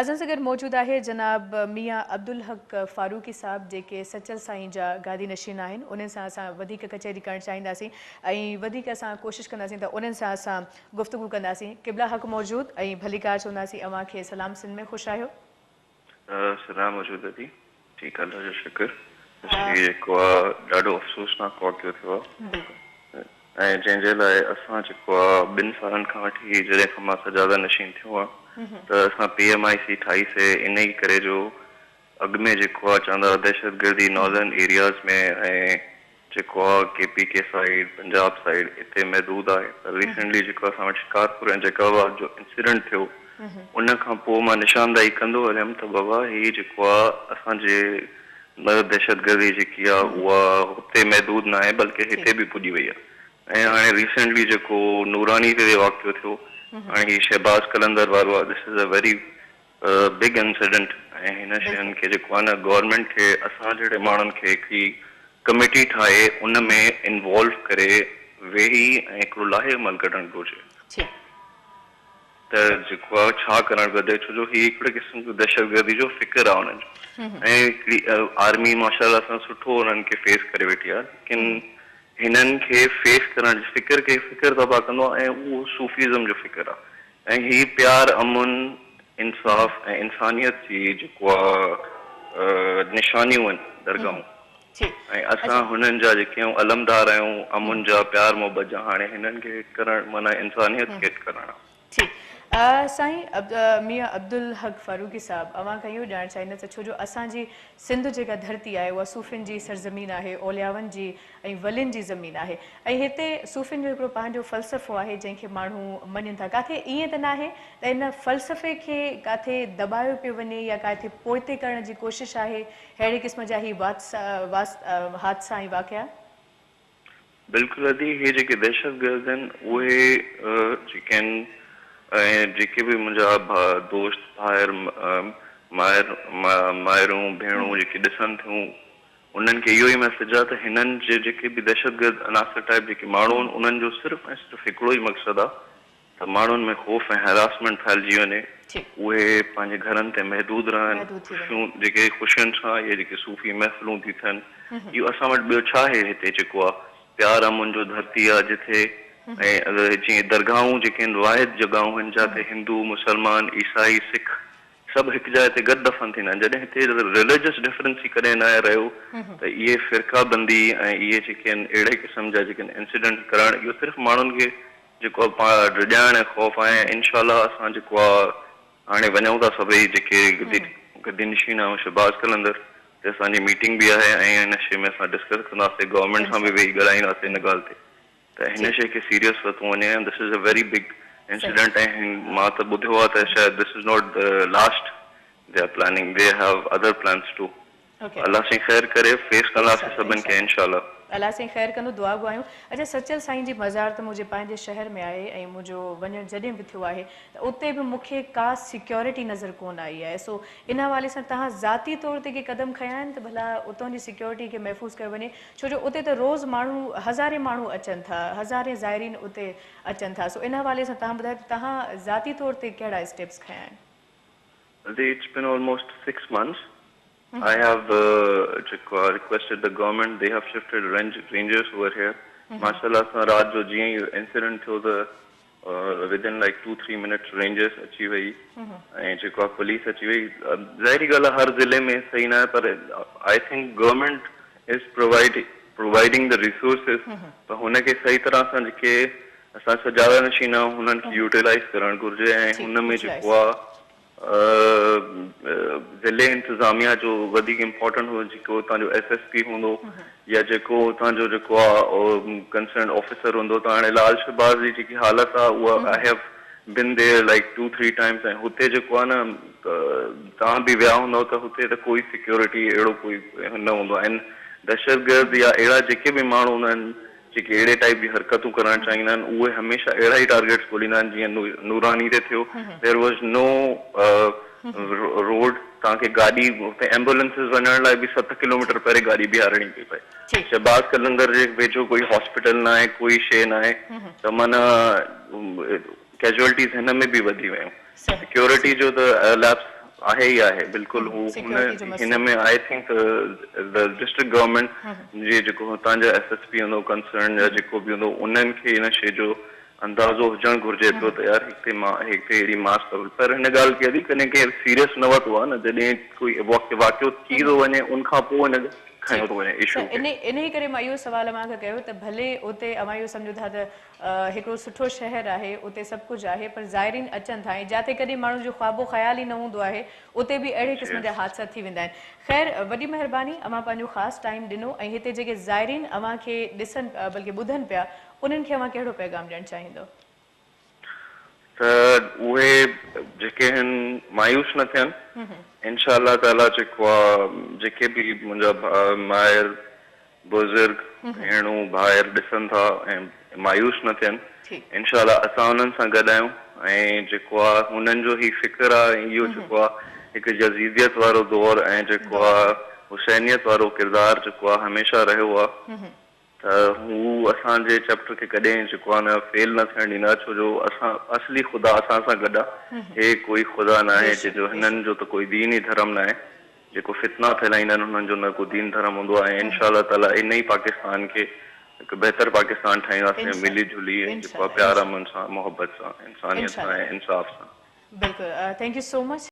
اسان سان گڏ موجود آهي جناب ميان عبدالحق فاروقي صاحب جيڪي سچل سائين جا گادي نشين آهن، انهن سان اسان وڌيڪ ڪچهري ڪرڻ چاهينداسين ۽ وڌيڪ اسان ڪوشش ڪنداسين ته انهن سان اسان گفتگو ڪنداسين. قبلا حق موجود ۽ ڀليڪار چونداسين اوهان کي سلام سنڌ ۾ خوش آهيو. سلام موجود ادي ٺيڪ الله جو شڪر هي جيڪو آ ڏاڍو افسوسناڪ واقعو ٿيو آ ۽ جنهن جي لاء اسان جيڪو آ ٻن سالن کان وٺي جڏهن کان مان سجاده نشين ٿيو آ ته اسان پي ايم I سي ٺاهي سي انهي ڪري جو اڳ ۾ جيڪو آ چوندا هئا دهشتگردي ناردرن ايرياز ۾ ۽ جيڪو آ K P K side Punjab side اتي محدود آهي پر ريسينٽلي جيڪو اسان وٽ شڪارپور ۽ جيڪب آباد جو انسيڊنٽ ٿيو ان کان پوء مان نشاندهي ڪندو هليم ته بابا هي جيڪو آ اسان جي دهشتگردي جيڪي آ اها هتي محدود ناهي بلڪه هتي به پڄي وئي آ ۽ هاڻي ريسينٽلي جيڪو نوراني تي واقعو ٿيو هاڻي هي شهباز قلندر وارو آ this is a very big incident ۽ هن شين کي جيڪو آهي نه گورنمينٽ کي اسان جهڙي ماڻهن کي هڪڙي ڪميٽي ٺاهي ان ۾ انوالو ڪري ويهي ۽ هڪڙو لائحه عمل ڪڍڻ گهرجي ته جيڪو آهي ڇا ڪرڻ گهرجي ڇو جو هي هڪڙي قسم جو دهشتگردي جو فڪر آهي انهن جو ۽ هڪڙي آرمي ماشاء الله سان سٺو انهن کي فيس ڪري ويٺي آهي ليڪن هنن کي فيس ڪرڻ جي فڪر کي فڪر تباهه ڪندو آهي ۽ اهو صوفيزم جو فڪر آهي ۽ هي پيار، امن، انصاف ۽ انسانيت جي جيڪو آ نشانيون آهن درگاهون ۽ اسان هنن جا جيڪي آهيون علمدار آهيون امن جا پيار محبت جا هاڻي هنن کي هٽ ڪرڻ معنيٰ انسانيت کي هٽ ڪرڻ آ. ٺيڪ سائين ميان عبدالحق فاروقي صاحب اوهان کان اهو ڄاڻڻ چاهيندس ته ڇو جو اسان جي سنڌ جيڪا ڌرتي آهي اها صوفين جي سرزمين آهي اوليائن جي ۽ ولين جي زمين آهي ۽ هتي صوفين جو هڪڙو پنهنجو فلسفو آهي جنهن کي ماڻهو مڃين ٿا. ڪاٿي ائين ته ناهي ته ان فلسفي کي ڪاٿي دٻايو پيو وڃي يا ڪاٿي پوئتي ڪرڻ جي ڪوشش آهي ههڙي قسم جا هي حادثا ۽ واقعا؟ بلڪل ادي هي جيڪي دهشتگرد آهن اهي جيڪي آهن ۽ جيڪي به منهنجا دوست ڀائر مائر مائرون ڀيڻون جيڪي ڏسن ٿيون انهن کي اهو ئي ميسيج آهي ته هنن جي جيڪي به دهشتگرد عناصر ٽائيپ جيڪي ماڻهو آهن انهن جو صرف ۽ صرف هڪڙو ئي مقصد آهي ته ماڻهن ۾ خوف ۽ هراسمينٽ ڦهلجي وڃي اهي پنهنجي گهرن تي محدود رهن خوشيون جيڪي خوشين سان اهي جيڪي صوفي محفلون ٿيون ٿين اهو اسان وٽ ٻيو ڇا آهي هتي جيڪو آهي پيار امن جو ڌرتي آهي جتي ۽ جيئن درگاهون جيڪي آهن واحد جڳهون آهن جاتي هندو مسلمان عيسائي سک سڀ هڪ جاء تي گڏ دفن ٿيندا آهن. جڏهن هتي رليجس ڊفرنس ئي ڪڏهن ناهي رهيو ته اهي فرقه بندي ۽ اهي جيڪي آهن اهڙي قسم جا جيڪي آهن انسيڊنٽ ڪرڻ اهو صرف ماڻهن کي جيڪو آهي ڊڄائڻ ۽ خوف آهي ۽ انشاء الله اسان جيڪو آهي هاڻي وڃون ٿا سڀئي جيڪي گدي نشين آهيون شهباز قلندر تي اسان جي ميٽنگ به آهي ۽ ان شيء ۾ اسان ڊسڪس ڪنداسين گورنمينٽ سان به ويهي ڳالهائينداسين ان ڳالهه تي. ته هن شيء کي سيريس ورتو وڃي ۽ this is a very big incident ۽ مان ته ٻڌيو آهي ته شايد this is not the last they are planning they have other plans too الله سائين خير ڪري فيس ڪنداسين سڀن کي انشاء الله. الله سائين خير ڪندو دعا گو آهيون. اڇا سچل سائين جي مزار ته منهنجي پنهنجي شهر ۾ آهي ۽ منهنجو وڃڻ جڏهن به ٿيو آهي ته اتي به مون کي ڪا سيڪيورٽي نظر ڪونه آئي آهي سو ان حوالي سان توهان ذاتي طور تي ڪي قدم کنيا آهن ته ڀلا اتان جي سيڪيورٽي کي محفوظ ڪيو وڃي ڇو جو اتي ته روز ماڻهو هزارين ماڻهو اچن ٿا هزارين زائرين اتي اچن ٿا سو ان حوالي سان توهان ٻڌايو ته توهان ذاتي طور تي ڪهڙا اسٽيپس کنيا آهن؟ ادي it's been almost 6 months I have جيڪو آ requested the government they have shifted rangers over here ماشاءالله سان رات جو جيئن ئي انسيڊنٽ ٿيو ته within like two three minutes rangers اچي وئي ۽ جيڪو آ پوليس اچي وئي ظاهري ڳالهه آ هر ضلعي ۾ صحيح ناهي پر I think government is provide providing the resources پر هن کي صحيح طرح سان جيڪي اسان سجاده نشين آهيون هنن کي يوٽيلائز ڪرڻ گهرجي ۽ هن ۾ جيڪو آ ضلعي انتظاميا جو وڌيڪ امپورٽنٽ هوندو جيڪو اتان جو ايس ايس پي هوندو يا جيڪو اتان جو جيڪو آ ڪنسرنڊ آفيسر هوندو ته هاڻي لال شهباز جي جيڪي حالت آ اها I have been there like two three times ۽ هتي جيڪو آ نه توهان به ويا هوندؤ ته هتي ته ڪوئي سيڪيورٽي اهڙو ڪوئي نه هوندو آ ۽ دهشتگرد يا اهڙا جيڪي به ماڻهو هوندا آهن جيڪي اهڙي ٽائيپ جي حرڪتون ڪرڻ چاهيندا آهن اهي هميشه اهڙا ئي ٽارگيٽس ڳوليندا آهن جيئن نوراني تي ٿيو دير واز نو روڊ توهان کي گاڏي اتي ايمبولينسز وڃڻ لاء به 7 ڪلوميٽر پري گاڏي بيهارڻي پئي پئي شهباز قلندر جي ويجهو ڪوئي هاسپيٽل ناهي ڪوئي شيء ناهي ته معنيٰ ڪيجوئلٽيز هن ۾ به وڌي ويون سيڪيورٽي جو ته ليپس. آهي ئي آهي بلڪل هو هن هن ۾ I think ته ڊسٽرڪٽ گورنمينٽ جي جيڪو هتان جا ايس ايس پي هوندو ڪنسرن يا جيڪو به هوندو انهن کي ان شي جو اندازو هجڻ گهرجي پيو ته يار هتي مان هتي اهڙي ماس پر هن ڳالهه کي ادي ڪڏهن ڪنهن سيريس نه ورتو آهي نه جڏهن ڪوئي واقعو ٿي ٿو وڃي ان کان پوء هن کنيو ٿو وڃي اشو کي. انهي ڪري مان اهو سوال اوهان کان ڪيو ته ڀلي اتي اوهان اهو سمجهو ٿا ته هڪڙو سٺو شهر آهي اتي سڀ ڪجهه آهي پر زائرين اچن ٿا ۽ جاتي ڪڏهن ماڻهن جو خواب و خيال ئي نه هوندو آهي اتي به اهڙي قسم جا حادثا ٿي ويندا آهن. خير وڏي مهرباني اوهان پنهنجو خاص ٽائيم ڏنو ۽ هتي جيڪي زائرين اوهان کي ڏسن بلڪه ٻڌن پيا انهن کي اوهان ڪهڙو پيغام ڏيڻ چاهيندو؟ ته اهي جيڪي آهن مايوس نه ٿين انشاء الله تعالي جيڪو آ جيڪي به منهنجا مائر بزرگ ڀيڻون ڀائر ڏسن ٿا ۽ مايوس نه ٿين انشاء الله اسان انهن سان گڏ آهيون ۽ جيڪو آ هنن جو هي فڪر آ ۽ اهو جيڪو آ هڪ يزيديت وارو دور ۽ جيڪو آ حسينيت وارو ڪردار جيڪو آ هميشه رهيو آ ته هو اسان جي چيپٽر کي ڪڏهن جيڪو آ نه فيل نه ٿيڻ ڏيندا ڇو جو اسان اصلي خدا اسان سان گڏ آ هي ڪوئي خدا ناهي جنهن جو هنن جو ته ڪوئي دين ئي ڌرم ناهي جيڪو فتنا ڦهلائيندا آهن انهن جو نه ڪو دين ڌرم هوندو آ ۽ انشاء الله تعالي ان ئي پاڪستان کي هڪ بهتر پاڪستان ٺاهينداسين ملي جلي جيڪو آ پيار امن سان محبت سان انسانيت سان ۽ انصاف سان. بلڪل thank you so much.